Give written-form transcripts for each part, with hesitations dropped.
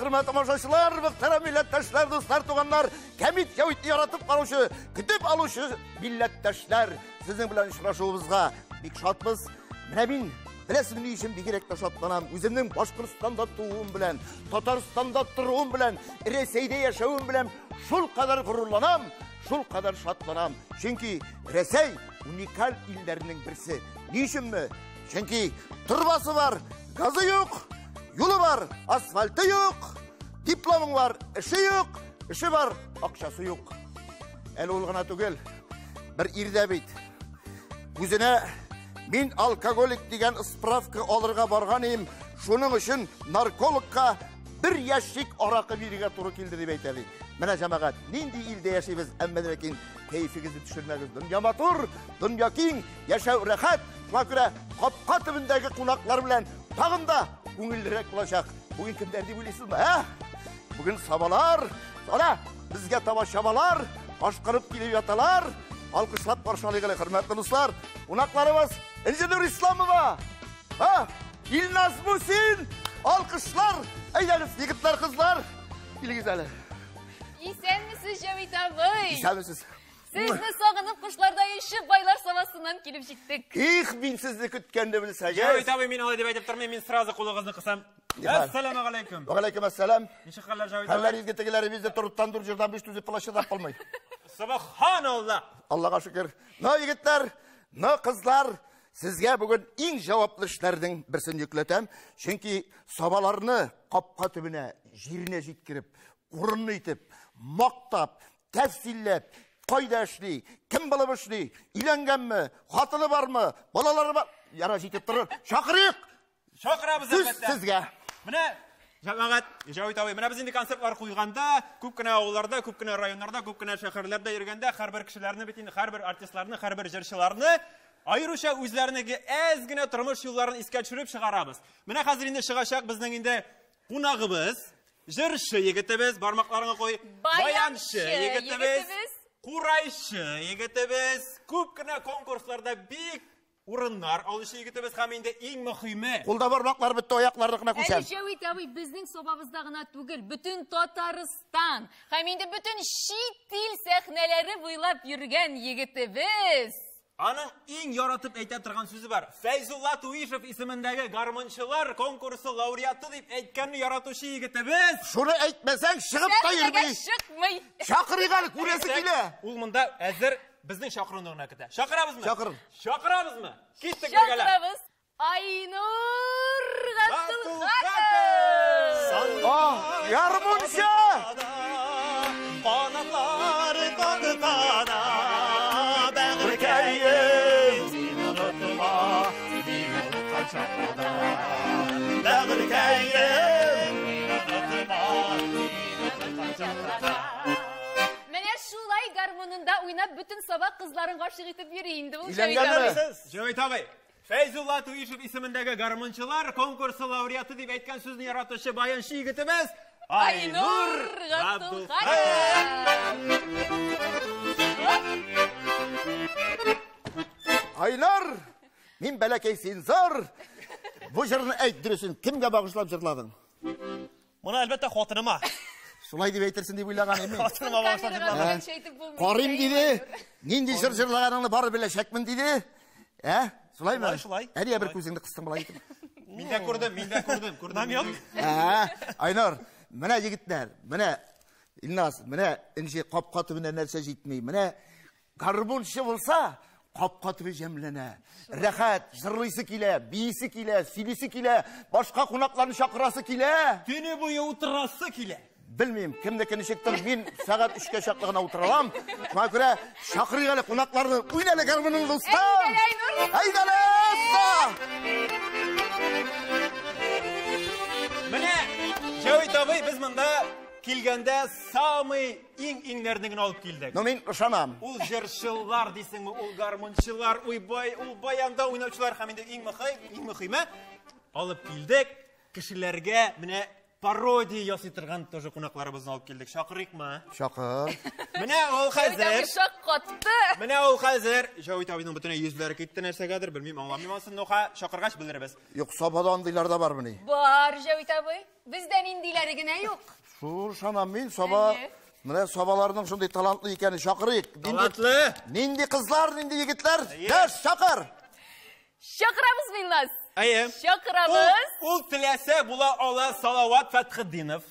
Хөрмәтле тамашачылар, мөхтәрәм милләттәшләр, дуслар, туганнар, кәмит Җәвитне яратып караучы, көтеп алучы милләттәшләр, сезнең белән очрашуыбызга бик шатбыз. Менә мин беләсезме ни өчен бигрәк тә шатланам? Үземнең Башкортстанда тууым белән, Татарстанда торуым белән, Рәсәйдә яшәвем белән шулкадәр горурланам, шулкадәр шатланам. Чөнки Рәсәй уникаль илләрнең берсе. Ни өченме? Чөнки торбасы бар, газы юк, юлы бар, асфальты юк, дипломың бар, эше юк, эше бар, акчасы юк. Әле ул гына түгел, бер ирдә бит. Үзенә мин алкоголик дигән справка алырга барган идем, шуның өчен наркологка бер ящик аракы бирергә туры килде дип әйтә ди. Менә җәмәгать, нинди илдә яшибез, әмма ләкин кәефегезне төшермәгез. Дөнья матур, дөнья киң, яшәү рәхәт. Шуңа күрә капка төбендәге кунаклар белән тагын да күңеллерәк булачак. Бүген кемнәр дип уйлыйсызмы, ә? Бүген сабалар, ана безгә таба чабалар, ашкырып килеп яталар. Алкышлап каршы алыйк әле, хөрмәтле дуслар. Кунакларыбыз Инженер Исламова, ha, Илназ Мусин, алкышлар. Әйдәгез, егетләр, кызлар, килегез әле. Исәнмесез, Җәвит абый. Исәнмесез. Сезне сагынып кошлардай очып байлар сабасыннан килеп җиттек. Их, мин сезне көткәнне белсәгез. Җәвит абый, мин алай дип әйтеп тормыйм, мин сразу кулыгызны кысам. Әссәламу алейкум. Ва алейкум әссәлам. Ничек хәлләр, Җәвит абый? Хәлләр изге тегеләре бездә торыттан дур җырдан биш түзеп плаща калмый. Субханалла. Аллага шөкер. Но егетләр, но кызлар, сезгә бүген иң җаваплы эшләрнең берсен йөкләтәм. Чөнки сабаларны капка төбенә, җиренә җиткереп, урынны итеп, мактап, тәфсилләп, кайда эшли, кем булып эшли, өйләнгәнме, хатыны бармы, балалары бар. Яра җитеп торыр. Чакырыйк! Чакырабыз Сүз әлбәттә. сезгә. Менә җәмәгать, Җәвит абый, менә без инде концертлар куйганда, күп кенә авылларда, күп кенә районнарда, күп кенә шәһәрләрдә йөргәндә һәрбер кешеләрне бит инде, һәрбер артистларны, һәрбер җырчыларны аеруча үзләренең әз генә тормыш юлларын искә төшереп чыгарабыз. Менә хәзер инде чыгачак безнең инде кунагыбыз, җырчы егетебез, бармакларыңа куй, Баянчы егетебез, егетебез. курайчы егетебез, күп кенә конкурсларда бик урыннар алучы егетебез һәм инде иң мөһиме Кулда бармаклар бетте, аякларны гына Әле күчәм. Җәвит абый безнең сабабызда гына түгел, бөтен Татарстан һәм инде бөтен чит ил сәхнәләре буйлап йөргән егетебез. Аның иң яратып әйтә торган сүзе бар. Фәйзулла Туишев исемендәге гармунчылар конкурсы лауреаты дип әйткәнне яратучы егетебез. Шуны әйтмәсәң, чыгып та Сәхнәгә йөрми. чыкмый. Чакырыйк әле, күрәсе килә. Ул монда әзер безнең чакыруны гына көтә. Чакырабызмы? Чакыр. Чакырабызмы? Киттек бергәләп. Чакырабыз. Айнур Габдулхаков! Габдулхаков. А, гармунчы! Канатлар каккана, Бәгырькәем, син онытма, мин оныткан чакта. Бәгырькәем, мин онытма, мин оныткан чакта. Менә шулай гармунында уйнап бөтен саба кызларын гашыйк итеп йөри инде ул Җәвит Өйләнгәнме? абый. Җәвит абый, Фәйзулла Туишев исемендәге гармунчылар конкурсы лауреаты дип әйткән сүзне яратучы баянчы егетебез Айнур Габдулхаков. Айнар, мин бәләкәй син зур. Бу җырны әйт дөресен, кемгә багышлап җырладың? Моны әлбәттә хатыныма. Шулай дип әйтерсең дип уйлаган идем мин. Хатыныма багышлап Камерага җырладым. белән әйтеп булмый. Карыйм диде. Нинди җыр җырлаганыңны бары беләчәкмен диде. Ә? Шулаймы? Шулай, шулай. Әнигә бер күзеңне кыстың болай итеп. Мин дә күрдем, мин дә күрдем, күрдем. Намек. Ә, Айнур, менә егетләр, менә Илназ, менә Энҗе капка төбенә нәрсә җитми. Менә гармунчы булса, капка төбе җәмләнә. Рәхәт, җырлыйсы килә, биисе килә, сөйлисе килә, башка кунакларны чакырасы килә. Төне буе утырасы килә. Белмим, кемнеке ничектер, мин сәгать 3-кә чаклы гына утыра алам. Шуңа күрә чакырыйк әле кунакларны. Уйна әле гармуныңны, дустым. Әйдә, Айнур. Әйдә әле, оста! Менә Җәвит абый, без монда килгәндә самый иң-иңнәрне генә алып килдек. Ну, мин ышанам. Ул җырчылар дисеңме, ул гармунчылар, ул бай, ул баянда уйнаучылар һәм инде иң мөһим, иң мөһиме алып килдек кешеләргә менә пародия ясый торган тоже кунакларыбызны алып килдек. Чакырыйкмы? Чакыр. Менә ул хәзер. Шаккатты. Менә ул хәзер. Җәвит абыйның бөтенләй йөзләре китте нәрсәгәдер, белмим, аңламыйм анысын, но чакыргач белербез. Юк, Сабада андыйлар да бармыни? Бар, Җәвит абый. Бездә ниндиләре генә юк. Шул ышанам мин, Саба. Менә Сабаларның шундый талантлы икәнен чакырыйк. Талантлы. Нинди кызлар, нинди егетләр? Дәш, чакыр. Чакырабыз, Илназ. Әйе. Чакырабыз. Ул теләсә була ала Салават Фәтхетдинов.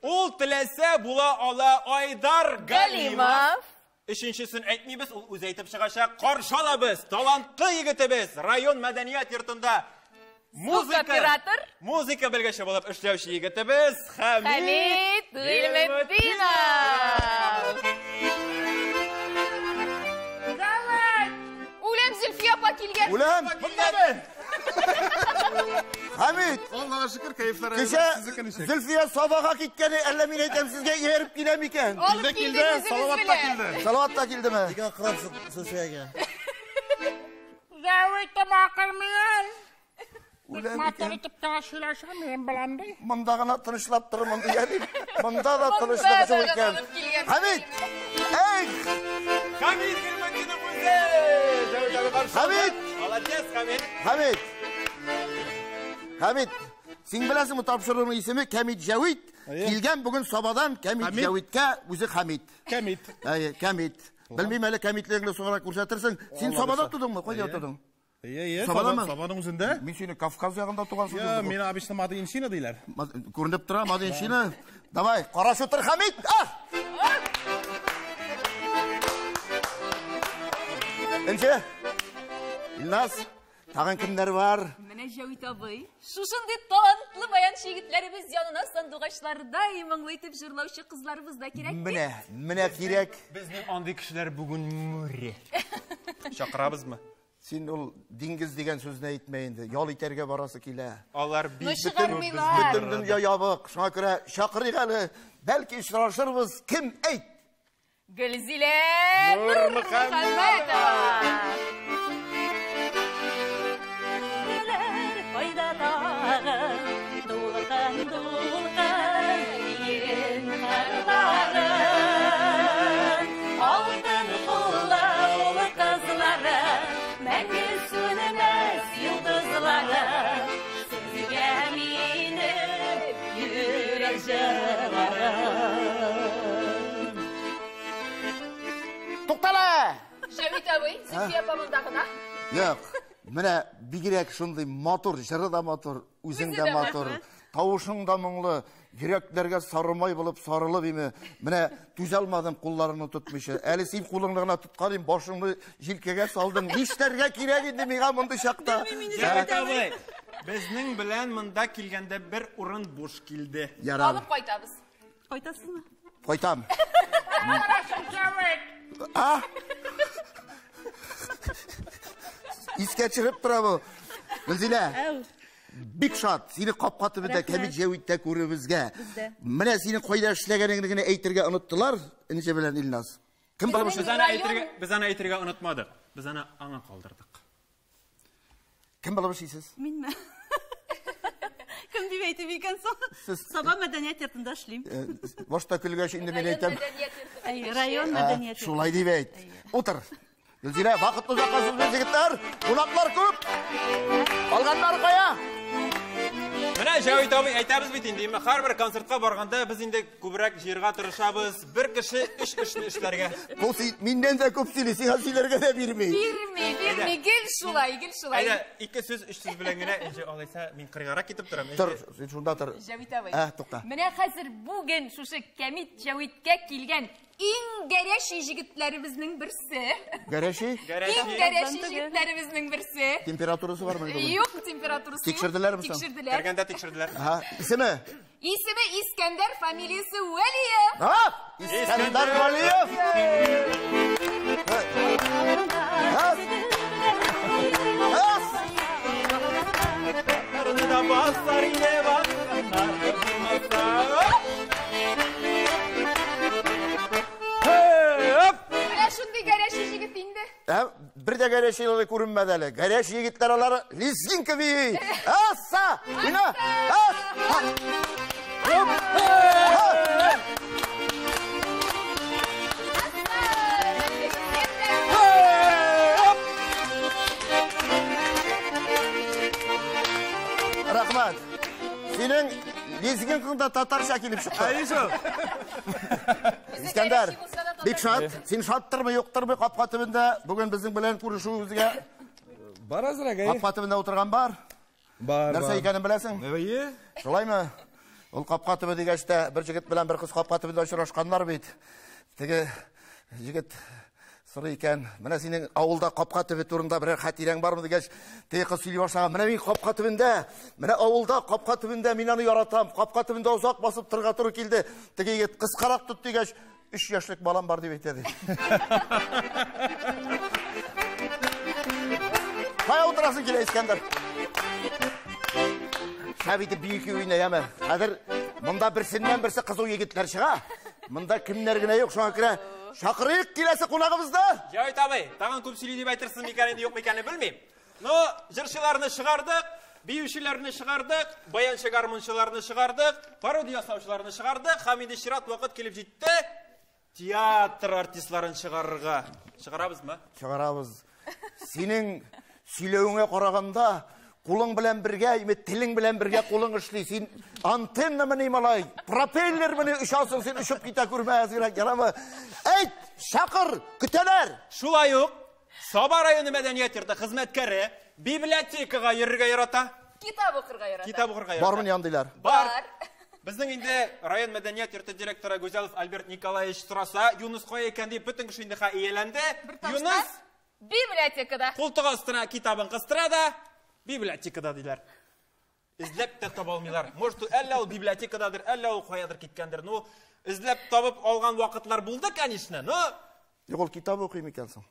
Ул теләсә була ала Айдар Галимов. Өченчесен әйтмибез, ул үзе әйтеп чыгачак. Каршы алабыз, талантлы егетебез, район мәдәният йортында музыка музыка белгече булып эшләүче егетебез Хәмит Гыйльметдинов. Давай! Үләм, Зөлфия апа килгән. Үләм! Хәмит! Аллаһка шөкер, кәефләр Кичә Зөлфия Сабага киткәне, әллә мин әйтәм сезгә ияреп килә микән? Алып килде, Салават та килде. Салават та килдеме? Нигә акырасың Зөлфиягә? Зәвитем акырмыйм. Үләм Матур икән. итеп тә сөйләшәм, мин беләм ди. Монда гына тынычлап тормын дигән. Монда да тынычлык юк икән. Хәмит! Эй! Хәмит Гыйльметдинов үзе! Җәвит абый каршы алды. Хәмит! Молодец, Хәмит. Хәмит! Хәмит, син беләсеңме тапшыруның исеме Кәмит Җәвит? Килгән бүген Сабадан Кәмит Җәвиткә үзе Хәмит. Кәмит. Әйе, Кәмит. Белмим әле кәмитлегеңне соңрак күрсәтерсең. Син Сабада тудыңмы? Кайда тудың? Әйе, Сабадамы? Сабаның үзендә. Мин сине Кавказ ягында тугансың Я, дидем. мин обычно Мадиншина диләр. Күренеп тора, Мадиншина. Давай, карашы утыр, Хәмит. А! Энҗе, Илназ, тагын кемнәр бар? Менә Җәвит абый, шушындый талантлы баянчы егетләребез янына сандугачлардай моңлы итеп җырлаучы кызларыбыз да кирәк бит. Менә, менә кирәк. Безнең андый кешеләр бүген море. Чакырабызмы? Син ул диңгез дигән сүзне әйтмә инде. Ял итәргә барасы килә. Алар Ну бит чыгармыйлар. Бөтен дөнья ябык. Шуңа күрә чакырыйк әле. Бәлки очрашырбыз. Кем әйт? Гөлзилә Нурмөхәммәтова. Кайда тагы дулкын дулкын иген кырлары, алтын куллы ул кызлары, мәңге сүнмәс йолдызлары, сезгә минем йөрәк җырларым. Туктала! Җәвит абый, Зөлфия апа монда гына. Юк, менә бигрәк шундый матур, җыры да матур, үзең Үзе дә дә матур, тавышың да моңлы, йөрәкләргә сарымай булып сарылып име. Менә түзә алмадым кулларыңны тотмыйча. Әле син кулыңны гына тоткан идең, башыңны җилкәгә салдың. Нишләргә кирәк инде миңа мондый чакта? Җәвит абый, безнең белән монда килгәндә бер урын буш килде. Ярар. Алып кайтабыз. Кайтасызмы? Кайтам. Барасың, Җәвит. А? Искә төшереп тора бу. Гөлзилә, бик шат, сине капка төбендә Кәмит Җәвиттә күрүебезгә. Менә синең кайда эшләгәнеңне генә әйтергә оныттылар, Энҗе белән Илназ. Кем барып Без аны әйтергә, без аны әйтергә онытмадык. Без аны аңа калдырдык. Кем булып эшлисез? Минме? Кем дип әйтеп икән соң? Сез- Саба мәдәният йортында эшлим. Башта көлгәч инде мин әйтәм. Әйе, район мәдәният йорты. Шулай дип әйт. Утыр. Гөлзилә, вакытны озакка сузмыйбыз, егетләр. Кунаклар күп. Калганнар кая? Менә Җәвит абый әйтәбез бит инде, инде һәрбер концертка барганда без инде күбрәк җыярга тырышабыз. Бер кеше өч эшне эшләргә. Бу син миннән дә күп сөйли, сиңа сөйләргә дә бирми. Бирми, бирми, гел шулай, гел шулай. Әйдә, ике сүз, өч сүз белән генә, Энҗе, алайса мин кырыйгарак китеп торам. Энҗе. Тор, син шунда тор. Җәвит абый. Ә, тукта. Менә хәзер бүген шушы Кәмит Җәвиткә килгән иң гәрәши җегетләребезнең берсе. Гәрәши? Иң гәрәши җегетләребезнең берсе. Температурасы бармы бүген? Юк, температурасы юк. Тикшерделәрме соң? Тикшерделәр. Кергәндә тикшерделәр. Ага, исеме? Исеме Искәндәр, фамилиясе Вәлиев. А? Искәндәр Вәлиев. Ас! Ас! Karnına basar yine basar, bulmasa. Hop! Менә шундый гәрәши җегет инде. Ә, бер дә гәрәши елы күренмәде әле. Гәрәши егетләр алар лезгинка бии. Асса! Уйна! Ас! Рәхмәт. Синең лезгинкаң да татарча килеп чыкты. Әйе шул. Искәндәр, бик шат. Син шаттырмы, юктырмы капка төбендә бүген безнең белән күрешүебезгә? Бар азрак, әйе. Капка төбендә утырган бар. Бар, Нәрсә икәнен беләсең? Әйе. Шулаймы? Ул капка төбе дигәч тә, бер җегет белән бер кыз капка төбендә очрашканнар бит. Теге җегет сорый икән, менә синең авылда капка төбе турында берәр хатирәң бармы дигәч, теге кыз сөйли башлаган, менә мин капка төбендә, менә авылда капка төбендә мин аны яратам, капка төбендә озак басып торырга туры килде. Теге егет кыскарак тот дигәч, 3 яшьлек балам бар дип әйтә ди. Кая утырасың килә, Искәндәр? Шәп итеп биек уйна, яме. Хәзер монда берсеннән берсе кызу егетләр чыга. Монда кемнәр генә юк, шуңа күрә чакырыйк киләсе кунагыбызны. Җәвит абый, тагын күп сөйли дип әйтерсең микән инде, юк микәнне белмим. Но җырчыларны чыгардык, биючеләрне чыгардык, баянчы гармунчыларны чыгардык, пародия ясаучыларны чыгардык һәм инде чират вакыт килеп җитте театр артистларын чыгарырга. Чыгарабызмы? Чыгарабыз. Синең сөйләвеңә караганда, кулың белән бергә, име телең белән бергә кулың эшли. Син антенна мени малай, пропеллер мени очасың, син очып китә күрмә, әзрәк, ярамы? Әйт, чакыр, көтәләр. Шулай ук Саба районы мәдәният йорты хезмәткәре библиотекага йөрергә ярата. Китап укырга ярата. Китап укырга ярата. Бармы андыйлар? Бар. Безнең инде район мәдәният йорты директоры Гүзәлов Альберт Николаевич сораса, Юнус кая икән дип бөтен кеше инде ияләнде. Юнус библиотекада. Култык астына китабын кыстыра да библиотекада диләр. Эзләп тә таба алмыйлар. Может, әллә ул библиотекададыр, әллә ул каядыр киткәндер. Ну, эзләп табып алган вакытлар булды, конечно, но Юк, ул китап укый микән соң?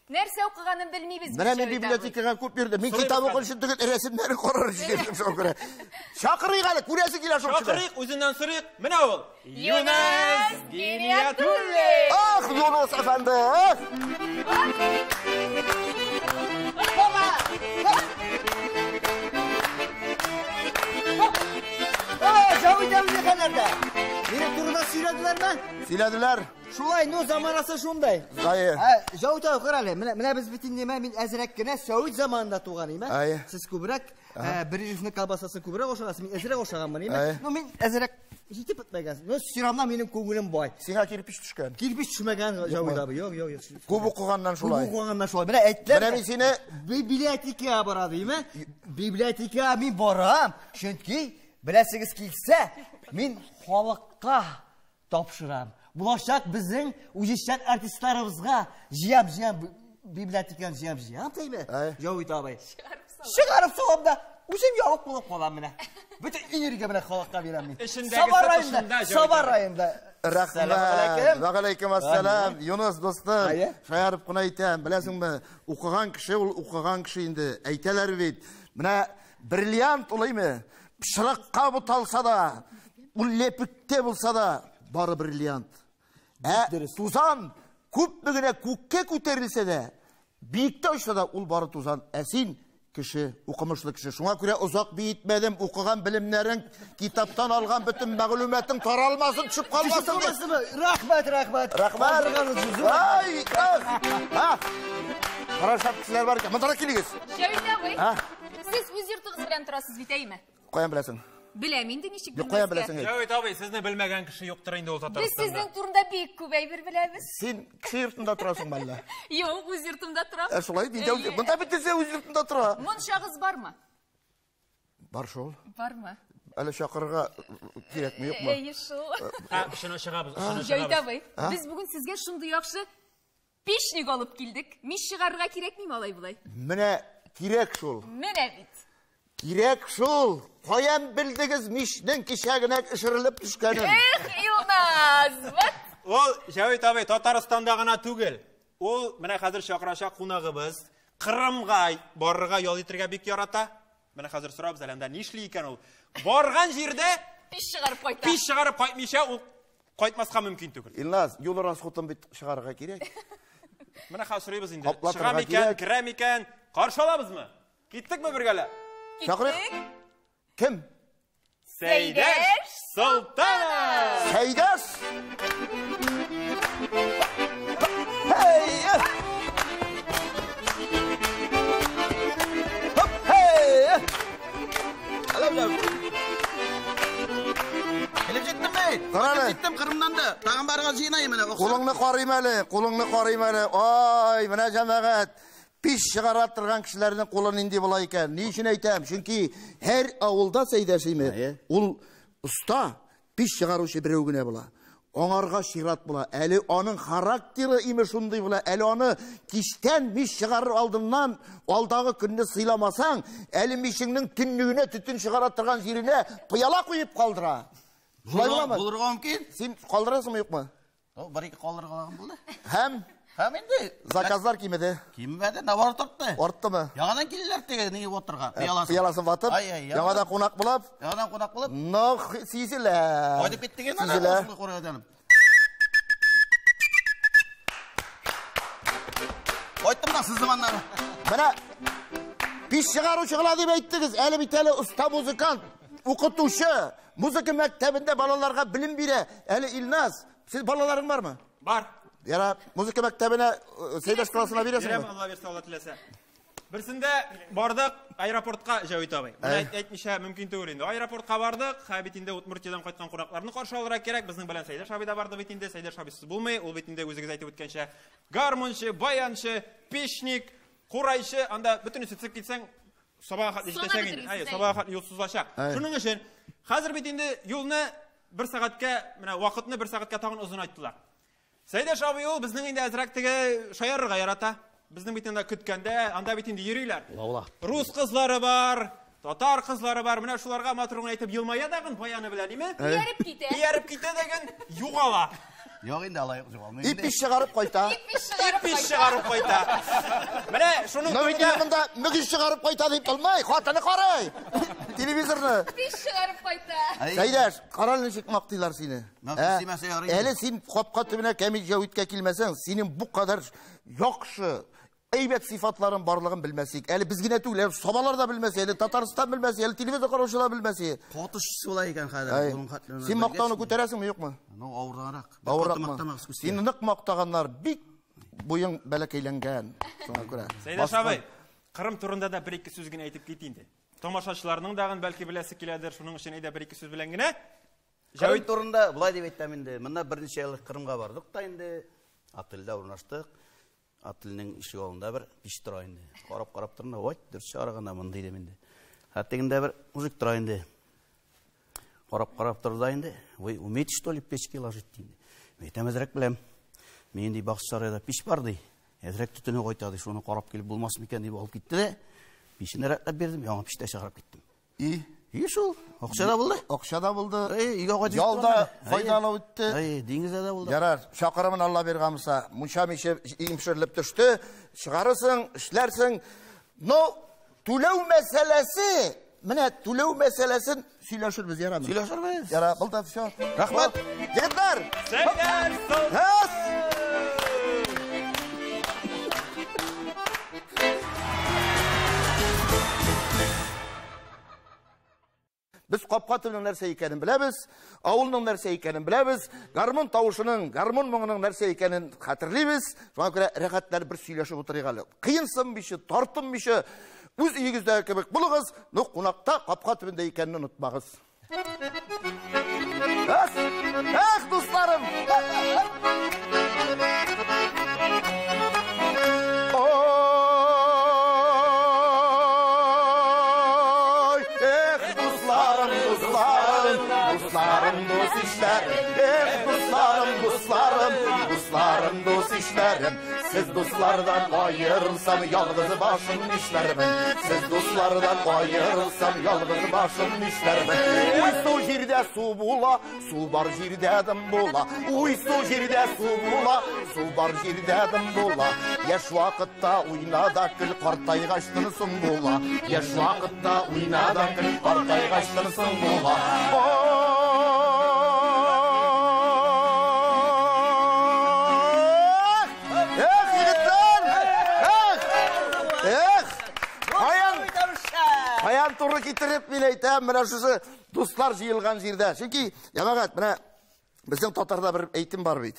Нәрсә укыганын белмибез. Менә мин библиотекага күп йөрдем. Мин китап укыр өчен түгел, рәсемнәрен карар өчен йөрдем шуңа күрә. Чакырыйк әле, күрәсе килә шул кешене. Чакырыйк, үзеннән сорыйк. Менә ул. Юнус Гиниятуллин. Ах, Юнус әфәнде, ах! Җавит абый кадәрдә. Мине турында сөйләделәрме? Сөйләделәр. Шулай, ну заманасы шундай. Зайы. Җавит абый, кара әле. Менә без бит инде мин әзрәк кенә Сәүд заманында туган име? Сез күбрәк Брежневның колбасасын күбрәк ашагансыз, мин әзрәк ашаганмын име? Ну мин әзрәк җитеп бетмәгән. Ну все равно минем күңелем бай. Сиңа кирпич төшкән. Кирпич төшмәгән, Җавит абый. Юк, юк, юк. Күп укыганнан шулай. Күп укыганнан шулай. Менә әйттеләр. Менә мин сине библиотекага бара димме? Библиотекага мин барам, чөнки беләсегез килсә, мин халыкка тапшырам. Булачак безнең үзешчән артистларыбызга җыям-җыям библиотеканы җыям-җыям димме? Җавит абый. Чыгарып салам да, үзем ябык булып калам менә. Бөтен энергия белән халыкка бирәм мин. Саба районында, Саба районында. Рәхмәт. Ва алейкум ассалам. Юнус дустым, шаярып кына әйтәм, беләсеңме, укыган кеше ул укыган кеше инде. Әйтәләр бит. Менә бриллиант улыймы? Пычракка буталса да, ул лепекте булса да, бары бриллиант. Ә тузан күпме генә күккә күтәрелсә дә, биектә очса да, ул бары тузан. Ә син кеше, укымышлы кеше. Шуңа күрә озак биетмәдем, укыган белемнәрең, китаптан алган бөтен мәгълүматың таралмасын, төшеп калмасын дип. Рәхмәт, рәхмәт. Рәхмәт. Ай, ах. Кара шәп кешеләр бар икән. Монда килегез. Җәвит абый. Сез үз йортыгыз белән торасыз бит, әйме? Каян беләсең? Беләм инде, ничек белмәскә. Каян беләсең? Җәвит абый, сезне белмәгән кеше юктыр инде ул Татарстанда. Без сезнең турында бик күп әйбер беләбез. Син кеше йортында торасыңмы әллә? Юк, үз йортымда торам. Ә шулай бит, монда бөтенесе үз йортында тора. Мончагыз бармы? Бар шул. Бармы? Әле чакырырга кирәкме, юкмы? Әйе шул. Ха, шуны чыгабыз, шуны чыгабыз. Җәвит абый, без бүген сезгә шундый яхшы печник алып килдек. Мич чыгарырга кирәкмиме алай болай? Менә кирәк шул. Менә бит. Кирәк шул. Каян белдегез мичнең кичә генә эшерелеп төшкәнен? Эх, Илназ, вот. Ул Җәвит абый Татарстанда гына түгел. Ул менә хәзер чакырачак кунагыбыз Кырымга барырга, ял итәргә бик ярата. Менә хәзер сорабыз әле анда нишли икән ул? Барган җирдә пич чыгарып кайта. Пич чыгарып кайтмыйча ул кайтмаска мөмкин түгел. Илназ, юл расходын бит чыгарырга кирәк. Менә хәзер сорыйбыз инде. Чыга микән, керә микән? Каршы алабызмы? Киттекме бергәләп? Чакырыйк. Кем? Сәйдәш Солтанов! Сәйдәш! Hey! Хоп, hey! Килеп җиттем бит. Кара әле. Килеп җиттем Кырымнан да. Тагын барырга җыенайм менә. Кулыңны карыйм әле, кулыңны карыйм әле. Ай, менә җәмәгать. Пич чыгара торган кешеләрнең кулы нинди була икән? Ни өчен әйтәм? Чөнки һәр авылда Сәйдәшиме, ул оста пич чыгаручы берәү генә була. Аңарга чират була. Әле аның характеры име шундый була. Әле аны кичтән мич чыгарыр алдыннан алдагы көнне сыйламасаң, әле мичеңнең төнлегенә төтен чыгара торган җиренә пыяла куеп калдыра. Шулай буламы? Булырга мөмкин. Син калдырасыңмы, юкмы? Бер ике калдырган булды. Һәм Һәм инде заказлар кимеде. Кимемәде, наоборот артты. Арттымы? Яңадан килделәр теге нигә батырга, пыяласын. Пыяласын ватып, яңадан кунак булып. Яңадан кунак булып. Но сизелә. Кайтып киттек инде. Сизелә. Кайттым да сыздым аннары. Менә пич чыгаручы гына дип әйттегез. Әле бит әле оста музыкант, укытучы, музыка мәктәбендә балаларга белем бирә. Әле Илназ, сез балаларың бармы? Бар. Яра, музыка мәктәбенә Сәйдәш классына бирәсеңме? Бирәм, Алла бирсә, Алла теләсә. Берсендә бардык аэропортка, Җәвит абый. Моны әйтмичә мөмкин түгел инде. Аэропортка бардык, һәм бит инде Удмуртиядән кайткан кунакларны каршы алырга кирәк. Безнең белән Сәйдәш абый да барды бит инде. Сәйдәш абыйсыз булмый. Ул бит инде үзегез әйтеп үткәнчә гармунчы, баянчы, печник, курайчы, анда бөтенесе төзеп китсәң, сабага хәтле җитәчәк инде. Әйе, сабага хәтле юл сузылачак. Шуның өчен хәзер бит инде юлны бер сәгатькә, менә вакытны бер сәгатькә тагын озынайттылар. Сәйдәш абый ул безнең инде әзрәк теге шаярырга ярата. Безнең бит инде көткәндә, анда бит инде йөриләр. Рус кызлары бар, татар кызлары бар. Менә шуларга матур гына әйтеп елмая дагын баяны белән, име? Ияреп китә. Ияреп китә дәген югала. Юк инде алай югалмый. И пич чыгарып кайта. И пич чыгарып кайта. Менә шуның Но бит инде монда мөгез чыгарып кайта дип булмый, хатыны карый. Телевизорны. Пич чыгарып кайта. Сәйдәш, кара ничек мактыйлар сине. Әле син капка төбенә Кәмит Җәвиткә килмәсәң, синең бу кадәр яхшы, әйбәт сыйфатларың барлыгын белмәсек. Әле без генә түгел, әле Сабалар да белмәс, әле Татарстан белмәс, әле телевизор караучылар белмәс. Катыш шулай икән хәзер. Син мактауны күтәрәсеңме, юкмы? Ну, авыррак. Авырракмы? Сине нык мактаганнар, бик буең бәләкәйләнгән. Шуңа күрә. Сәйдәш абый, Кырым турында да бер-ике сүз генә әйтеп кит инде. Тамашачыларның дагын бәлки беләсе киләдер, шуның өчен әйдә бер-ике сүз белән генә. Кырым турында болай дип әйтәм инде. Монда берничә ел Кырымга бардык та инде, отельдә урнаштык. Отельнең ишек алдында бер пич тора инде. Карап-карап тордым да, ой, дөрес чыгарган да мондый дим инде. Хәтта бер мужик тора инде. Карап-карап торды да инде. Вы умеете, что ли, печки ложить инде? Мин әйтәм, әзрәк беләм. Мин инде Бакчасарайда пич бар ди. Әзрәк төтене кайта ди, шуны карап килеп булмас микән дип алып китте дә, пичне рәтләп бирдем, яңа пичтә чыгарып киттем. И? И шул, акча да булды. Акча да булды. Өйгә кайтып Ял да файдалы үтте. Әй, диңгездә дә булды. Ярар, чакырымын Алла биргән булса, мунча миче имшерлеп төште, чыгарырсың, эшләрсең. Но түләү мәсьәләсе, менә түләү мәсьәләсен сөйләшербез, ярамы? Сөйләшербез. Яра, булды, всё. Рәхмәт. Егетләр! Сәйдәш Солтанов! Без капка төбенең нәрсә икәнен беләбез, авылның нәрсә икәнен беләбез, гармун тавышының, гармун моңының нәрсә икәнен хәтерлибез. Шуңа күрә рәхәтләнеп бер сөйләшеп утырыйк әле. Кыенсынмыйча, тартынмыйча, үз өегездәге кебек булыгыз, но кунакта капка төбендә икәнен онытмагыз. Эх, эх, дусларым! Ой, эх, дусларым, дусларым, дусларым, дус ишләрем, эх, дусларым, дусларым, дусларым, дус ишләрем, сез дуслардан аерылсам, ялгыз башым нишләрмен, сез дуслардан аерылсам, ялгыз башым нишләрмен. Уй, су җирдә су була, су бар җирдә дым була, уй, су җирдә су була, су бар җирдә дым була. Яшь вакытта уйна да көл, картайгач тынсың була, яшь вакытта уйна да көл, картайгач тынсың була. Эх, егетләр! Эх! Эх! Каян, каян турында туры китереп мин әйтәм, менә шушы дуслар җыелган җирдә. Чөнки, җәмәгать, менә безнең татарда бер әйтем бар бит.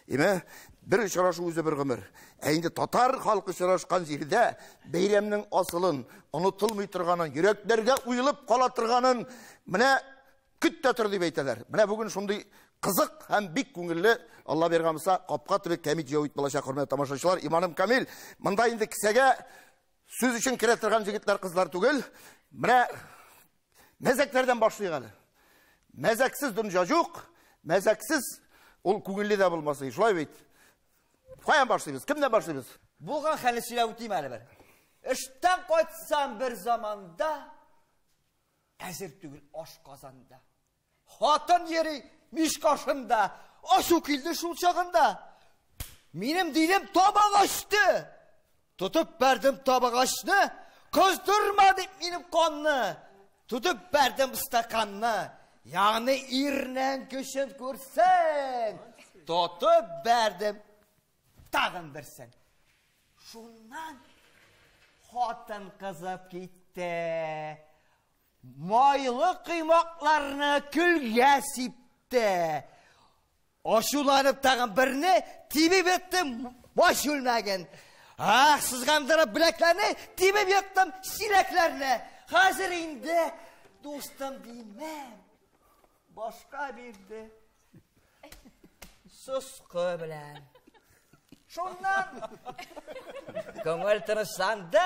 Име, бер очрашу үзе бер гомер. Ә инде татар халкы очрашкан җирдә бәйрәмнең асылын, онытылмый торганын, йөрәкләргә уелып кала торганын менә көт тә тор дип әйтәләр. Менә бүген шундый кызык һәм бик күңелле, Алла биргән булса, капка төбе кәмит җәвит булачак, хөрмәтле тамашачылар. Иманым камил, монда инде кесәгә сүз өчен керә торган җегетләр, кызлар түгел. Менә мәзәкләрдән башлыйк әле. Мәзәксез дөнья юк, мәзәксез ул күңелле дә булмас. Шулай бит. Каян башлыйбыз? Кемнән башлыйбыз? Булган хәлне сөйләп үтим әле бер. Эштән кайтсам бер заманда, әзер түгел аш казанда. Хатын йөри мич каршында, ачу килде шул чагында. Минем дилем табак ачты. Тотып бәрдем табак ачны, кыздырма дип минем канны. Тотып бәрдем стаканны. Ягъни ирнең көчен күрсәң, тотып бәрдем тагын берсен. Шуннан хатын кызып китте. Майлы коймакларны көлгә сипте. Ачуланып тагын берне тибеп еттем баш чүлмәген. Ах, сызгандырып беләкләрне тибеп еттем чиләкләрне. Хәзер инде дустым димәм. Башка бирде. Соскы белән. Шуннан күңел тынычланды.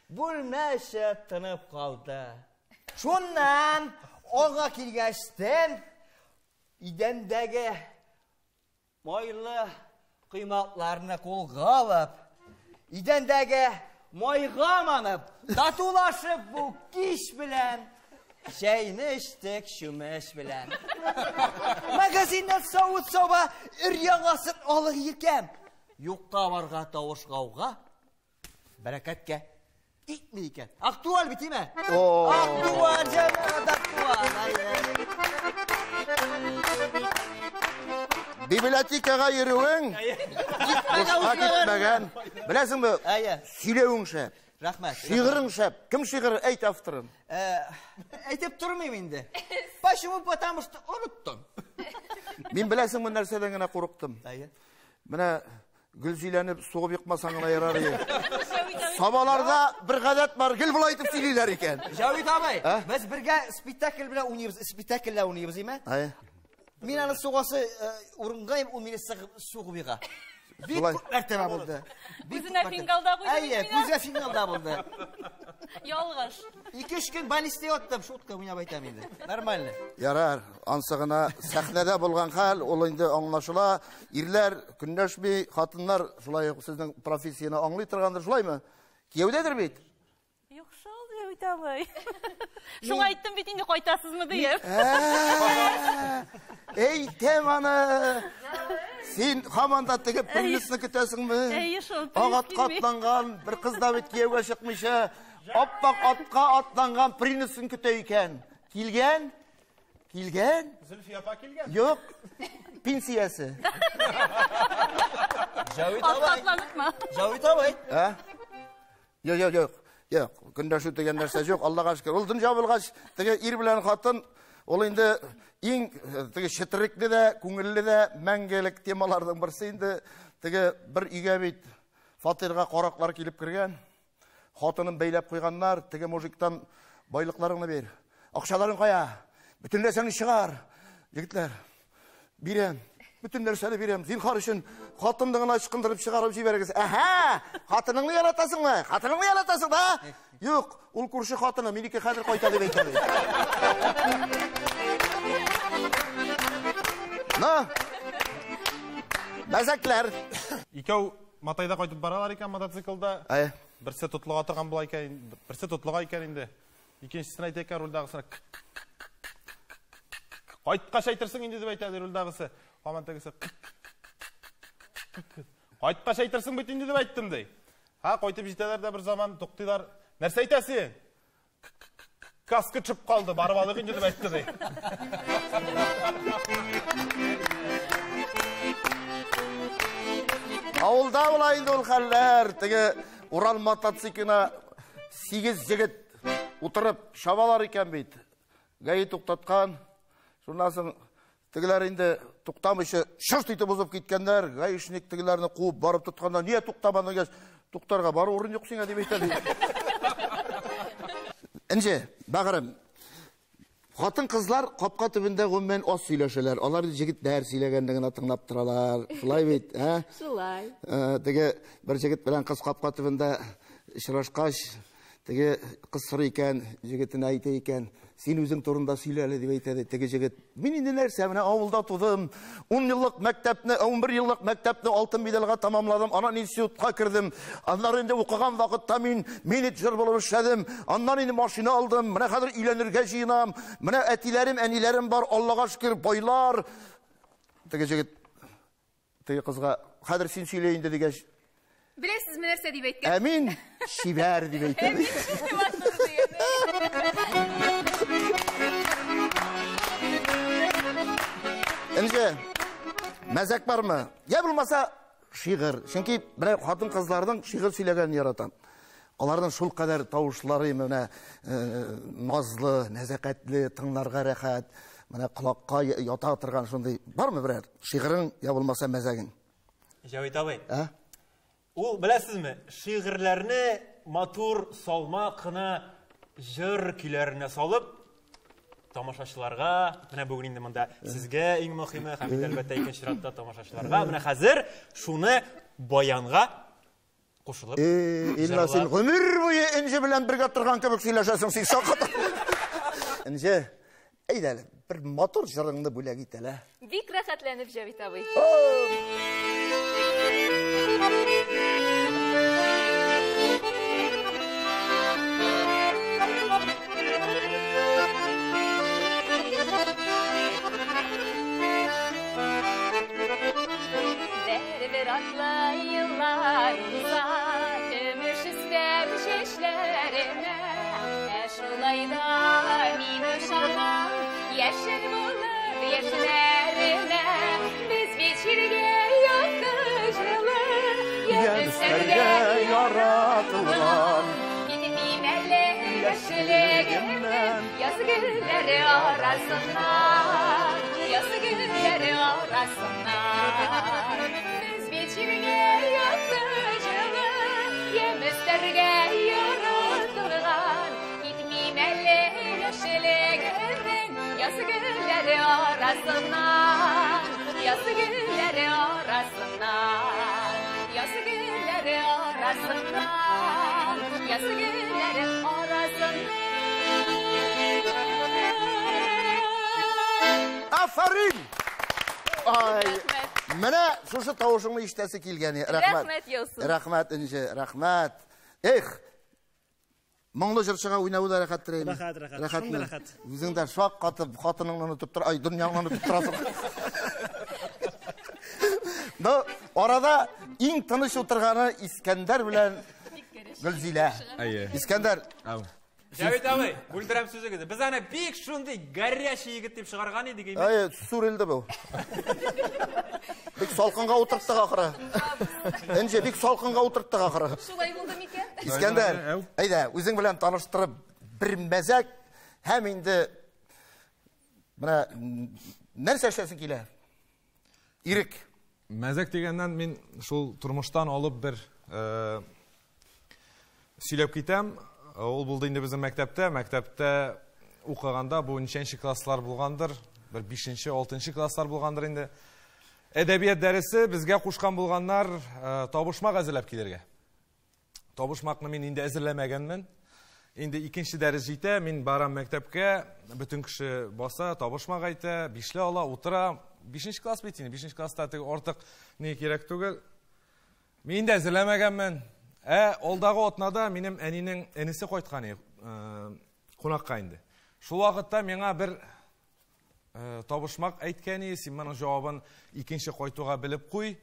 Бүлмә эче тынып калды. Шуннан аңа килгәчтен идәндәге майлы коймакларны кулга алып, идәндәге майга манып, татулашып бу кич белән чәйне эчтек чүмеч белән. Магазиннан савыт-саба өр-яңасын алып иркәм. Юкка барга тавыш гауга, бәрәкәткә итми икән. Актуаль бит, име? Актуаль, җәмәгать, актуаль. Библиотекага йөрүең бушка китмәгән. Беләсеңме? Сөйләвең шәп. Рәхмәт. Шигырың шәп. Кем шигыры? Әйт авторын. Әйтеп тормыйм инде. Почему? Потому что оныттым. Мин беләсеңме нәрсәдән генә курыктым? Менә Гөлзиләне сугып йыкмасаң гына ярар иде. Сабаларда бер гадәт бар, гел болай итеп сөйлиләр икән. Җәвит абый, без бергә спектакль белән уйныйбыз, спектакльләр уйныйбыз, име? Мин аны сугасы урынга, ул мине сугып йыга. Бик күп мәртәбә булды. Күзенә фингалда куйды. Әйе, күзгә фингалда булды. Ялгыш. 2-3 көн больницада яттым, шутка уйнап әйтәм инде. Нормально. Ярар, ансы гына сәхнәдә булган хәл, ул инде аңлашыла. Ирләр көнләшми, хатыннар шулай ук сезнең профессияне аңлый торгандыр, шулаймы? Кияүдәдер бит? Юк шул, Җәвит абый. Шуңа әйттем бит инде кайтасызмы диеп. Әйтәм аны. Син һаман да теге принцны көтәсеңме? Әйе шул. Ак атка атланган, бер кыз да бит кияүгә чыкмыйча, аппак атка атланган принцын көтә икән. Килгән? Килгән? Зөлфия апа килгән? Юк. Пенсиясе. Җәвит Атка абый. атланыпмы? Җәвит абый. Ә? Юк, юк, юк. Юк, көндәшү дигән нәрсә юк, Аллага шөкер. Ул дөнья булгач, теге ир белән хатын, ул инде иң теге четерекле дә, күңелле дә мәңгелек темаларның берсе инде. Теге бер өйгә бит фатирга караклар килеп кергән. Хатынын бәйләп куйганнар, теге мужиктан байлыкларыңны бир. Акчаларың кая? Бөтен нәрсәңне чыгар. Егетләр, бирәм. Бөтен нәрсәне бирәм. Зинһар өчен хатынны гына ычкындырып чыгарып җибәрегез. Әһә, хатыныңны яратасыңмы? Хатыныңны яратасың да? Юк, ул күрше хатыны, минеке хәзер кайта дип әйтә. На. Мәзәкләр. Икәү Матайда кайтып баралар икән мотоциклда. Берсе тотлыга торган була икән, берсе тотлыга икән инде. Икенчесенә әйтә икән рульдагысына. Кайткач әйтерсең инде дип әйтә рульдагысы. Һаман тегесе. Кайткач әйтерсең бит инде дип әйттем ди. Ха, кайтып җитәләр дә бер заман туктыйлар. Нәрсә әйтәсең? Каска төшеп калды, барып алыйк инде дип әйтте ди. Авылда була инде ул хәлләр. Теге Урал мотоциклына 8 егет утырып чабалар икән бит. ГАИ туктаткан. Шуннан соң тегеләр инде туктамыйча шырт итеп узып киткәннәр. Гаишник тегеләрне куып барып тотканнар. Нигә туктамадың дигәч, туктарга бар урын юк сиңа дип әйтә ди. Энҗе, бәгырем, хатын-кызлар капка төбендә гомумән аз сөйләшәләр. Алар җегетләр сөйләгәнне генә тыңлап торалар. Шулай бит, ә? Шулай. Теге бер җегет белән кыз капка төбендә очрашкач, теге кыз сорый икән, җегетенә әйтә икән, син үзең турында сөйлә әле дип әйтә ди. Теге җегет, мин инде нәрсә, менә авылда тудым, 10 еллык мәктәпне, 11 еллык мәктәпне алтын медальгә тамамладым, аннан институтка кердем, аннан инде укыган вакытта мин менеджер булып эшләдем, аннан инде машина алдым, менә хәзер өйләнергә җыенам, менә әтиләрем, әниләрем бар, Аллага шөкер, байлар. Теге җегет теге кызга, хәзер син сөйлә инде дигәч, Беләсезме нәрсә дип әйткән? Ә мин чибәр дип әйтәм. Ә мин шундый матур дигән. Энҗе, мәзәк бармы? Я булмаса шигырь. Чөнки менә хатын-кызларның шигырь сөйләгәнен яратам. Аларның шул кадәр тавышлары менә назлы, нәзакәтле, тыңларга рәхәт, менә колакка ята торган шундый. Бармы берәр шигырың, я булмаса мәзәгең? Җәвит абый. Ә? Ул, беләсезме, шигырьләрне матур, салмак кына җыр көйләренә салып, тамашачыларга, менә бүген инде монда сезгә иң мөһиме һәм инде әлбәттә икенче чиратта тамашачыларга, менә хәзер шуны баянга кушылып Илна, син җырлап. гомер буе Энҗе белән бергә торган кебек сөйләшәсең, син шаккатып. Энҗе, әйдә әле, бер матур җырыңны бүләк ит әле. Бик рәхәтләнеп, Җәвит абый. Бер-бер атлы еллар уза, көмеш өстәп чәчләренә. Ә шулай да мин ышанам, яшел булыр яшьләренә. Без бит җиргә якты җылы, яшьләргә яратылган. Китмим әле яшьлегемнең яз гөлләре арасыннан, яз гөлләре арасыннан. Без бит җиргә якты җылы, яшьләргә яратылган. Китмим әле яшьлегемнең яз гөлләре арасыннан, яз гөлләре арасыннан, яз гөлләре арасыннан, яз гөлләре арасыннан. Афәрин! Ай, менә шушы тавышыңны ишетәсе килгән. Рәхмәт. Рәхмәт, яусын. Рәхмәт, Энҗе, рәхмәт. Эх, моңлы җырчыга уйнавы да рәхәттер инде. Рәхәт, рәхәт. Рәхәтме? Шундый рәхәт. Үзең дә шак катып, хатыныңны онытып тор, ай, дөньяңны онытып торасың. Но арада иң тыныч утырганы Искәндәр белән Гөлзилә. Әйе. Искәндәр. Ау. Җәвит абый, бүлдерәм сүзегезне. Без аны бик шундый горячий егет дип чыгарган идек инде. Әйе, сүрелде бу. Бик салкынга утырттык ахыры. Энҗе, бик салкынга утырттык ахыры. Шулай булды микән? Искәндәр, әйдә, үзең белән таныштырып бер мәзәк һәм инде менә нәрсә эшләсең килә? Ирек. Мәзәк дигәннән мин шул тормыштан алып бер сөйләп китәм. Ул булды инде безнең мәктәптә. Мәктәптә укыганда бу ничәнче класслар булгандыр, бер бишенче, алтынчы класслар булгандыр инде. Әдәбият дәресе безгә кушкан булганнар табышмак әзерләп килергә. Табышмакны мин инде әзерләмәгәнмен. Инде икенче дәрес җитә, мин барам мәктәпкә, бөтен кеше баса, табышмак әйтә, бишле ала, утыра. Бишенче класс бит инде, бишенче класста теге артык ни кирәк түгел. Мин инде әзерләмәгәнмен. Ә алдагы атнада минем әнинең энесе кайткан иде, кунакка инде. Шул вакытта миңа бер табышмак әйткән иде, син моның җавабын икенче кайтуга белеп куй.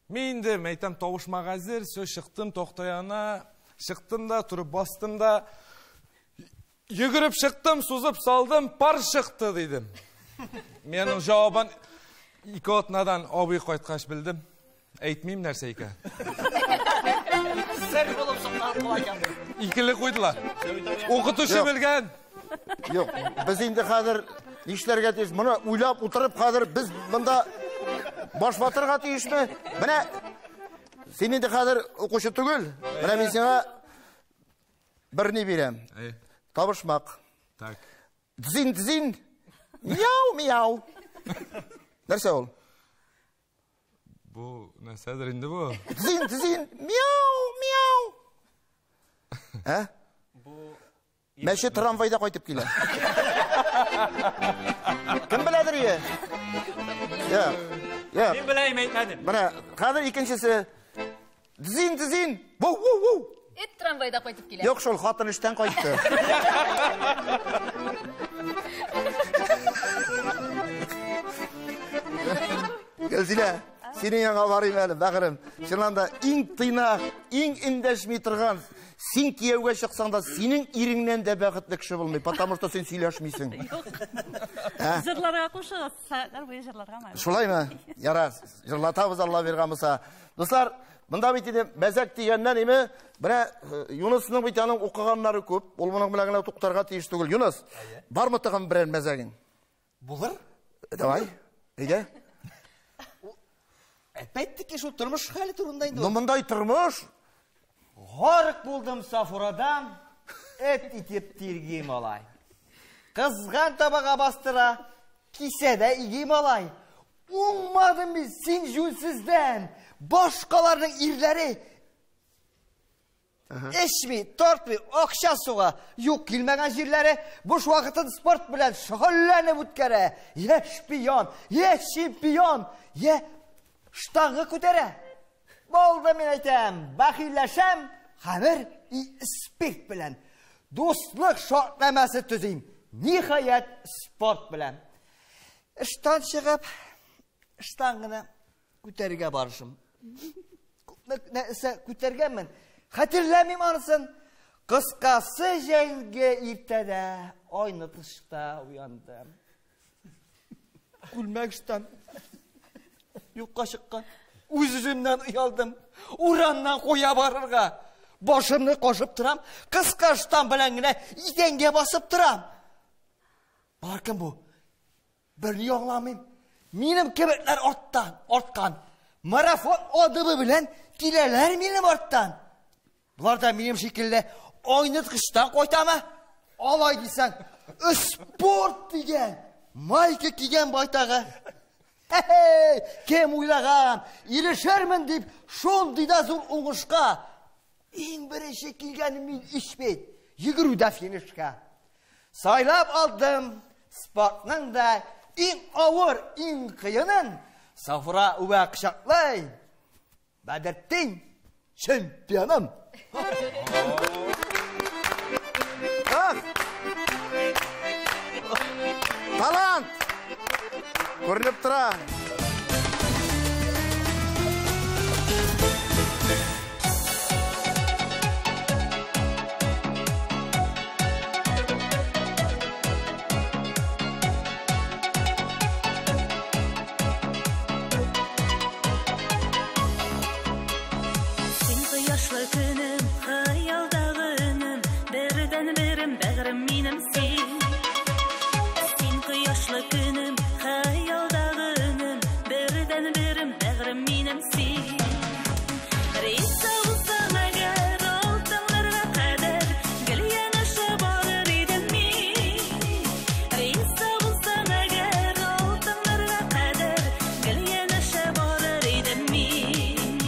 Мин инде әйтәм, табышмак әзер, все, чыктым такта янына, чыктым да, торып бастым да, йөгереп чыктым, сузып салдым, пар чыкты дидем. Мин аның җавабын ике атнадан абый кайткач белдем. Әйтмим нәрсә икән. Сер булып Сокланып кала икән бу. Икеле куйдылар. Укытучы белгән. Юк, без инде хәзер нишләргә тиеш? Моны уйлап утырып хәзер без монда баш ватырга тиешме? Менә син инде хәзер укучы түгел. Менә мин сиңа бер ни бирәм. Табышмак. Так. Дзин, дзин. Мияу, мияу. Нәрсә ул? Бу нәрсәдер инде бу? Дзин, дзин. Мияу, мияу. Ә? Бу Мәче трамвайда кайтып килә. Кем беләдер ие? Я. Я. Мин беләм, әйтмәдем. Менә хәзер икенчесе. Дзин, дзин. Вау, вау, вау. Эт трамвайда кайтып килә. Юк шул, хатын эштән кайтты. Гөлзилә, синең янга барыйм әле, бәгырем. Чыннан да иң тыйнак, иң эндәшми торган, син кияүгә чыксаң да, синең иреңнән дә бәхетле кеше булмый, потому что син сөйләшмисең. Ә? Җырларга кушыгыз, сәгатьләр буе җырларга майлы. Шулаймы? Ярар, җырлатабыз Алла биргән булса. Дуслар, монда бит инде мәзәк дигәннән име, менә Юнысның бит аның укыганнары күп, ул моның белән генә туктарга тиеш түгел. Юныс, бармы тагын берәр мәзәгең? Булыр. Давай, әйдә. Әпәттеки шул тормыш хәле турында инде. Ну, мондай тормыш. Гарык булдым Сафурадан, эт итеп тирги малай. Кызган табага бастыра, кисәдә иги малай. Уңмадым мин син җүнсездән, башкаларның ирләре эчми, тартмый, акча суга, юк килмәгән җирләре, буш вакытын спорт белән шөгыльләнеп үткәрә. Я шпион, я чемпион, я штанга күтәрә. Булды, мин әйтәм, бәхилләшәм, хәмер и спирт белән. Дуслык шартнамәсе төзим, ниһаять спорт белән. Эштән чыгып, штанганы күтәрергә барышым. Күпме нәрсә күтәргәнмен, хәтерләмим анысын. Кыскасы, җәйге иртәдә айнытышта уяндым. Күлмәк штан юкка чыккан. Үз-үземнән оялдым. Урамнан куя барырга. Башымны кашып торам, кыска штан белән генә идәнгә басып торам. Бар кем бу? Берни аңламыйм. Минем кебекләр арттан, арткан. Марафон адымы белән киләләр минем арттан. Болар да минем шикелле айныткычтан кайтамы? Алай дисәң, спорт дигән майка кигән байтагы. Хе-хе, кем уйлаган, ирешермен дип шундый да зур уңышка. Иң беренче килгәнем мин ич бит, йөгерүдә финишка. Сайлап алдым спортның да иң авыр, иң кыенын. Сафура үбә кочаклый. Бәдертдин чемпионым. Ах! Талант! Күренеп тора. Син кояшлы көнем, хыялдагы өнем, бердән-берем, бәгърем минем син. Син кояшлы көнем, хыялдагы өнем, бердән-берем, бәгърем минем син. Риза булсаң әгәр, алтыннарга кадәр, гел янәшә барыр идем мин. Риза булсаң әгәр, алтыннарга кадәр, гел янәшә барыр идем мин.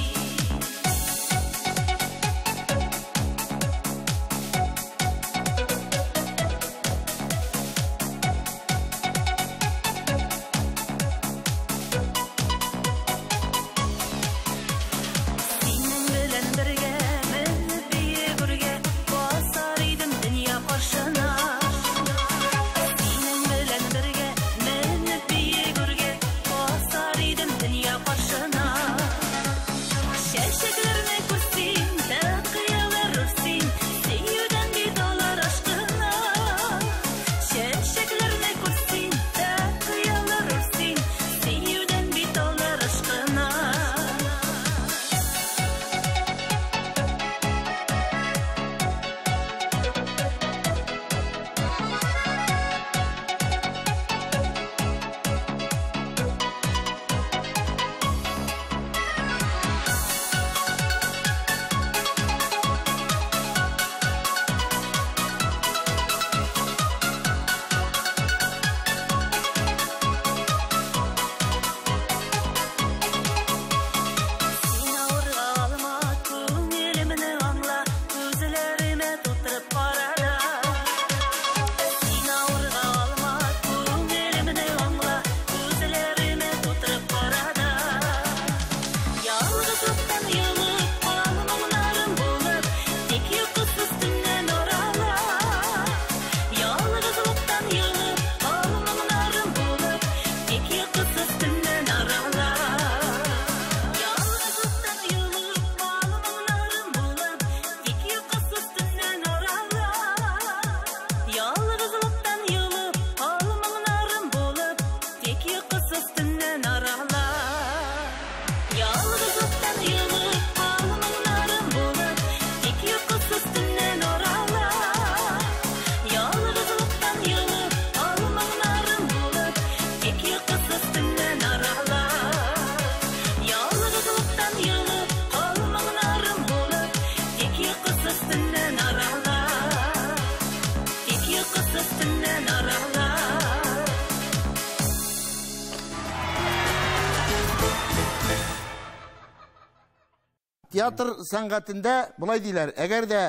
Театр сәнгатендә болай диләр. Әгәр дә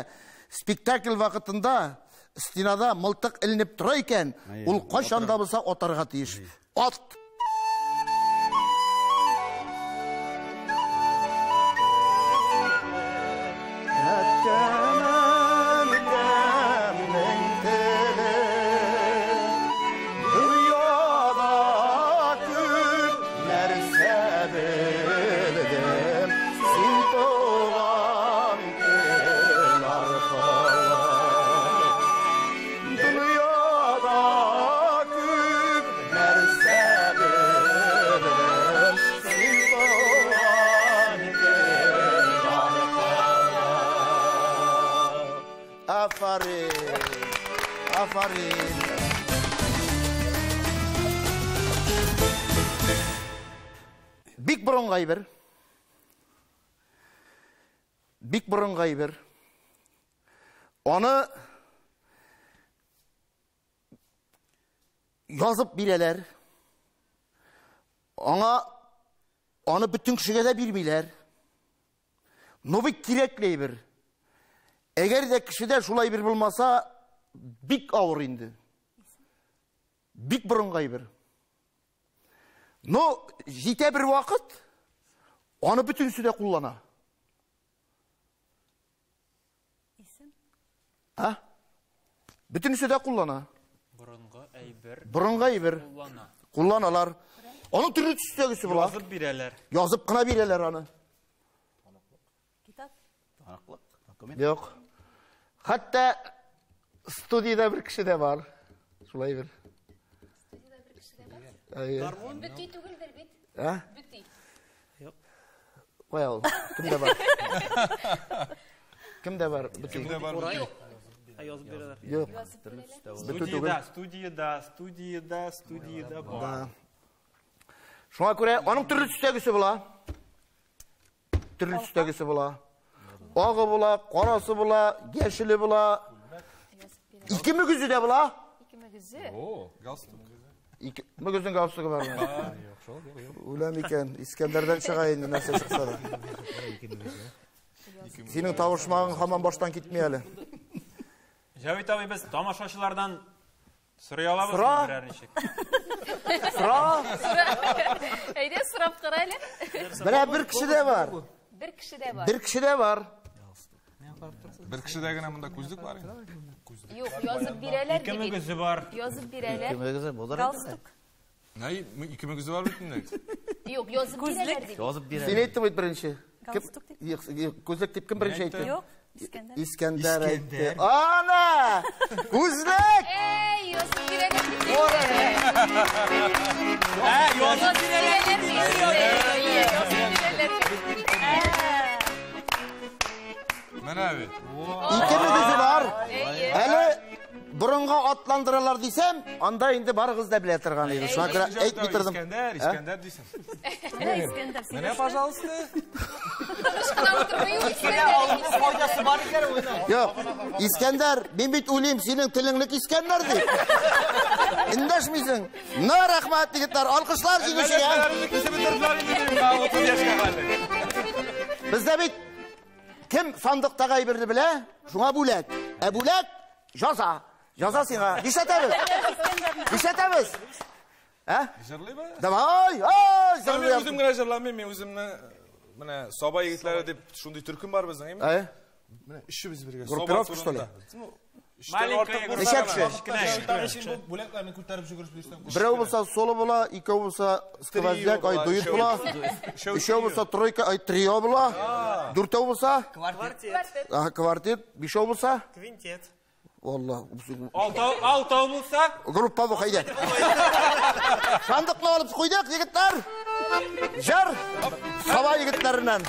спектакль вакытында стенада мылтык эленеп тора икән, ул кайчан да булса атарга тиеш. Ат! Афарин! Афарин! Бик борынгы әйбер. Бик борынгы әйбер. Аны язып бирәләр. Аңа аны бөтен кешегә дә бирмиләр. Но бик кирәкле әйбер. Әгәр дә кешедә шулай бер булмаса, бик авыр инде. Бик борынгы әйбер. Но җитә бер вакыт, аны бөтенесе дә куллана. А? Бөтенесе дә куллана. Борынгы әйбер. Борынгы әйбер. Куллана. Кулланалар. Аның төрле төстәгесе була. Язып бирәләр. Язып кына бирәләр аны. Китап? Таныклык, документ. Юк. Хәтта студиядә бер кеше дә бар. Шулай бер. Әйе. Бөти түгелдер бит. А? Бөти. Кая ул? Кемдә бар? Кемдә бар? Бөти. Кемдә бар? Юк. Язып бирәләр. Юк. Бөтү түгел. Студиядә, студиядә, студиядә бар. Да. Шуңа күрә аның төрле төстәгесе була. Төрле төстәгесе була. Агы була, карасы була, яшеле була. Ике мөгезе дә була. Ике мөгезе. О, галстук. Ике мөгезнең галстугы бармы? Юк, шул, юк, юк. Үләм икән, Искәндәрдән чыга инде нәрсә чыкса да. Синең тавышмагың һаман баштан китми әле. Җәвит абый, без тамашачылардан сорый алабызмы Сора. берәр ничек? Сора. Әйдә, сорап кара әле. Менә бер кеше дә бар. Бер кеше дә бар. Бер кеше дә бар. Бер кешедә генә монда күзлек бар инде. Юк, язып бирәләр Ике ди бит. мөгезе бар. Язып бирәләр. Ике мөгезе булыр инде. Галстук. Най, ике мөгезе бар бит инде. Юк, язып бирәләр ди. Язып Син бирәләр. әйттең бит беренче. Кем? Галстук дип. Юк, юк, Күзлек дип кем беренче әйтте? Юк, Искәндәр. Искәндәр әйтте. Ана! Күзлек! Эй, язып бирәләр дип. Ә, язып Язып бирәләр дип. Язып бирәләр дип. Менә бит. Ике мөгезе бар. Әйе. Әле борынга атландыралар дисәм, анда инде барыгыз да белә торган иде. Шуңа күрә әйтми тордым. Искәндәр, Искәндәр дисең. Менә Искәндәр. Менә, пожалуйста. Тыныч кына утырмый ул Искәндәр. Файдасы бар икән уйның. Юк, Искәндәр, мин бит уйлыйм, синең телеңлек Искәндәр дип. Эндәшмисең. На, рәхмәт, егетләр, алкышлар җиңүчегә. Кисеп бетерделәр инде минем, 30 яшькә хәтле. Бездә бит кем сандыктагы әйберне белә, шуңа бүләк. Ә бүләк җаза. Җаза сиңа. Нишләтәбез? Нишләтәбез? Ә? Җырлыйбыз? Давай, ай, Мин җырлыйм. үзем генә җырламыйм, мин үземне менә Саба егетләре дип шундый төркем бар безнең, әйме? Ә? Менә өчебез бергә Группировка, что ли? Маленькая Ничә кеше? Син бу бүләкләрне күтәреп жүгереп йөрсәң. Берәү булса соло була, икәү булса сквозняк, ай дуэт була. Өчәү булса тройка, ай трио була. Дүртәү булса Квартет. Ага, квартет, бишәү булса Квинтет. Алла. Алтау булса? Группа бу әйдә. Сандыкны алып куйдык, егетләр. Җыр Саба егетләреннән.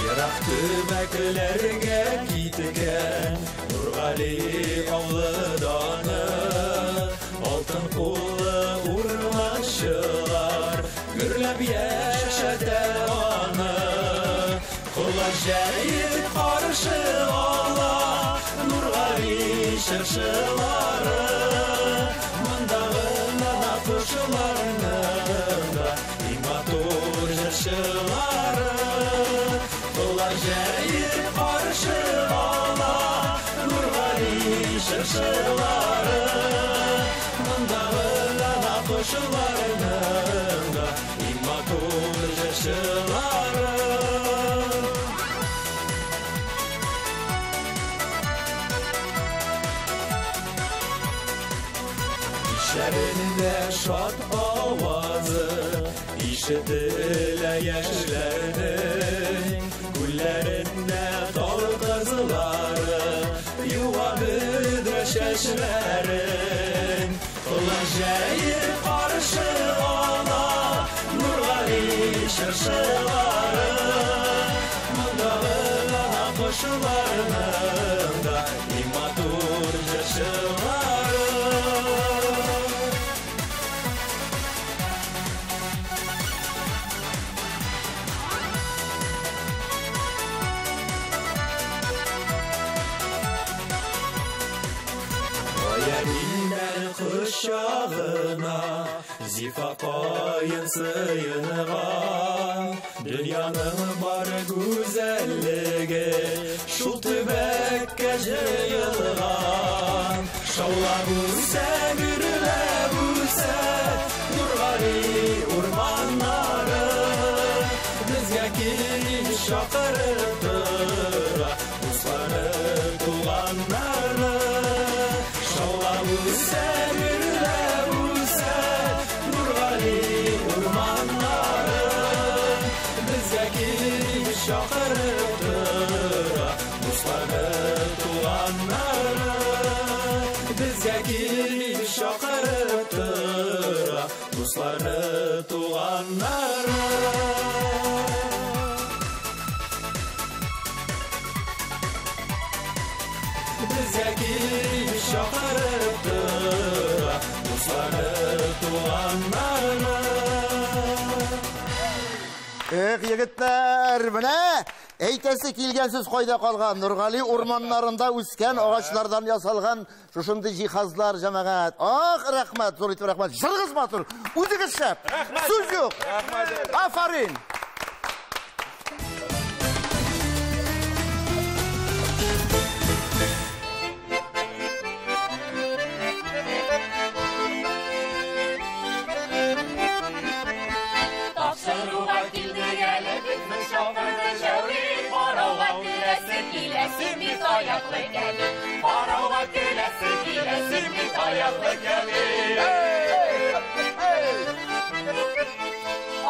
Ерак төбәкләргә киткән Нургали авылы даны. Алтын куллы урманчылар гөрләп яшәтә аны. Колач җәеп каршы ала Нургали чыршылары. Мондагы кошларның да иң матур җырчылары. Колач җәеп каршы ала Нургали чыршылары. Мондагы кошларның да иң матур җырчылары. Кичләрендә шат авазы ишетелә яшьләрнең, күлләрендә тал кызлары юа бөдрә чәчләрен. Колач җәеп каршы ала Нургали чыршылары. Мондагы кошларның да иң матур җырчылары. Кочагына зифа каен сыенган, дөньяның бар гүзәллеге шул төбәккә җыелган. Шаулап үсә, гөрләп үсә Нургали урманнары. Безгә килеп чакырып тора дуслары, туганнары. Шаулап үсә, гөрләп үсә Нургали урманнары. Безгә килеп чакырып тора дуслары, туганнары. Безгә килеп чакырып тора дуслары, туганнары. Безгә килеп чакырып тора дуслары, туганнары. Эх, егетләр, менә әйтәсе килгән сүз кайда калган? Нургали урманнарында үскән агачлардан ясалган шушындый җиһазлар, җәмәгать. Ах, рәхмәт, зур итеп рәхмәт. Җырыгыз матур, үзегез шәп. Сүз юк. Афарин. Тапшыруга килдек әле, безне чакырды Җәвит. Карауга киләсе килә, син бит аяклы кәмит. Карауга киләсе килә, син бит аяклы кәмит.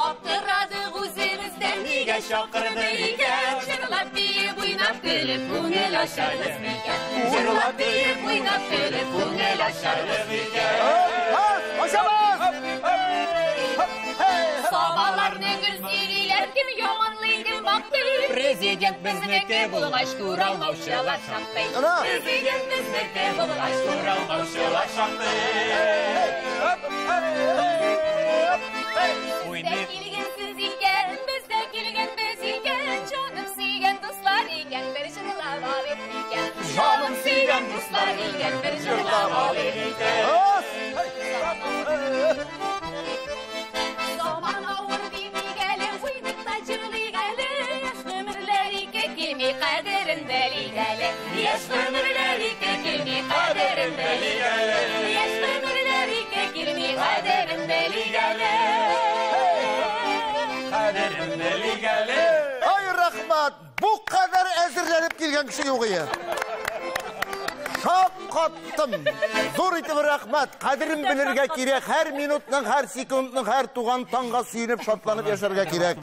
Аптырадык үзебездән, нигә чакырды икән? Җырлап биеп, уйнап көлеп, күңел ачарбыз микән? Җырлап биеп, уйнап көлеп, күңел ачарбыз микән? Ачабыз! Сабаларны гөл сөйлиләр, кем яманлый, кем мактый. Президент безнеке булгач, күралмаучылар шактый. Президент безнеке булгач, күралмаучылар шактый. Бездә килгәнсез икән, бездә килгәнбез икән, җаным сөйгән дуслар икән, бер җырлап алыйк микән? Җаным сөйгән дуслар икән, бер җырлап алыйк микән? Заман авыр димик әле, уйныйк та җырлыйк әле, яшь гомерләр ике килми, кадерен белик әле. Яшь гомерләр ике килми, кадерен белик әле. Яшь гомерләр ике килми, кадерен белик әле. Кадерен белик әле. Ай, рәхмәт! Бу кадәр әзерләнеп килгән кеше юк иде. Шаккаттым. Зур итеп рәхмәт. Кадерен белергә кирәк. Һәр минутның, һәр секундның, һәр туган таңга сөенеп, шатланып яшәргә кирәк.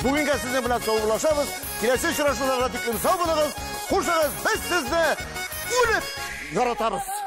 Бүгенгә сезнең белән саубуллашабыз. Киләсе очрашуларга тиклем сау булыгыз. Хушыгыз, без сезне үлеп яратабыз.